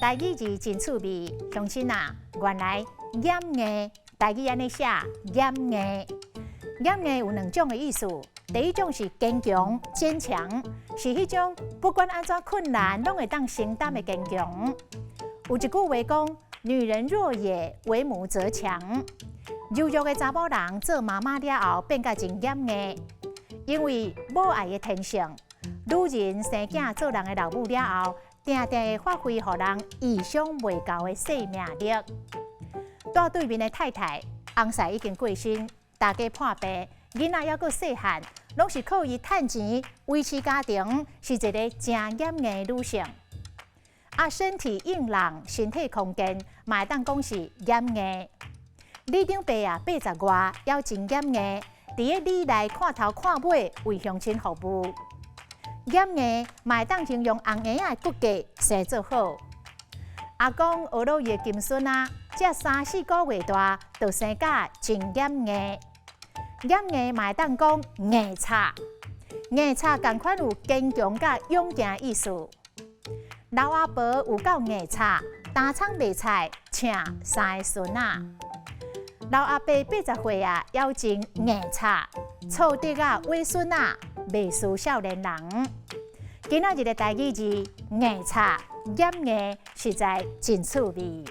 台語字真趣味，鄉親啊，原來掩硬，台語按呢寫，掩硬。掩硬有兩種的意思，第一種是堅強、堅強，是彼種不管按怎困難，攏會當承擔的堅強。有一句話講：女人弱也，為母則強。柔弱的查某人做媽媽了後，變甲真掩硬，因為母愛的天性。女人生囝做人的老母了後，定定會發揮予人意想袂到的生命力。蹛對面的太太，翁婿已經過身，大家破病，囡仔猶閣細漢，攏是靠伊趁錢維持家庭，是一個誠掩硬的女性。啊，身體硬朗，身體康健，嘛會當講是掩硬。里長伯啊，八十外，猶真掩硬，佇咧里內看頭看尾，為鄉親服務。掩硬嘛會當形容紅嬰仔的骨骼生做好。阿公學落伊的金孫啊，才三四個月大，就生甲真掩硬。掩硬嘛會當講硬插，硬插仝款有堅強佮勇健的意思。老阿婆有夠硬插，擔蔥賣菜，請三个孫仔。老阿伯80歲啊，猶真硬插，湊得啊外孫仔，袂輸少年人。今仔日的台語字硬插、掩硬，實在真趣味。